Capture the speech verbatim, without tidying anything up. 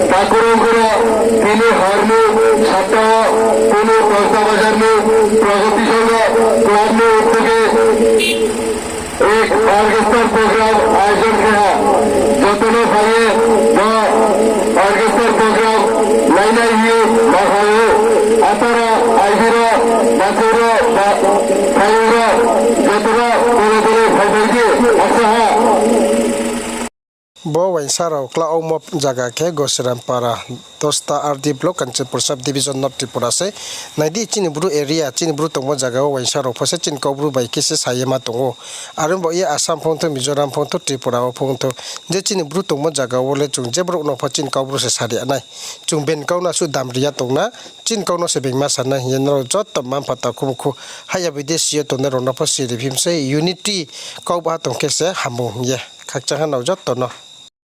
Takurung Gura tini horni satta o Pune Kosda Bazar ni Pragati Sangha Club ni uddyoge ek orchestra program ayojon khe ha. Joto no phai ye bo orchestra program nainai hing ye ma phai ou. Apara, aibiro, bachoi ro, ba, phaiyong ro, joto no dole dole phaipai di, asa ha. Bo uaingsa rao kla ongmo zaga khe Gosirampara, Dosta R D block, Kanchanpur sub division, North Tripura se. Nai di, chini Bru area, chini Bru tongmo zaga wo uaingsa rao pho se chini Kaubru bai khe se sa ye ma tong ou. Are ong baoh ye Assam pho ongthou, Mizoram pho ongthou, Tripura wo pho ongthou, je chini Bru tongmo zaga wo le chung je brouh no pho chini Kaubru se sa ri nai. Chung being kau no asuh dam ri ya tong na, chini kau no se being ma sa nai hing ye nrao joto mma-mpha, takhu mkhu, haya bidesi yo tongnai rao no pho siri phim se, unity kau baha tong khe se hamung hing ye khakchang ha nrao joto no.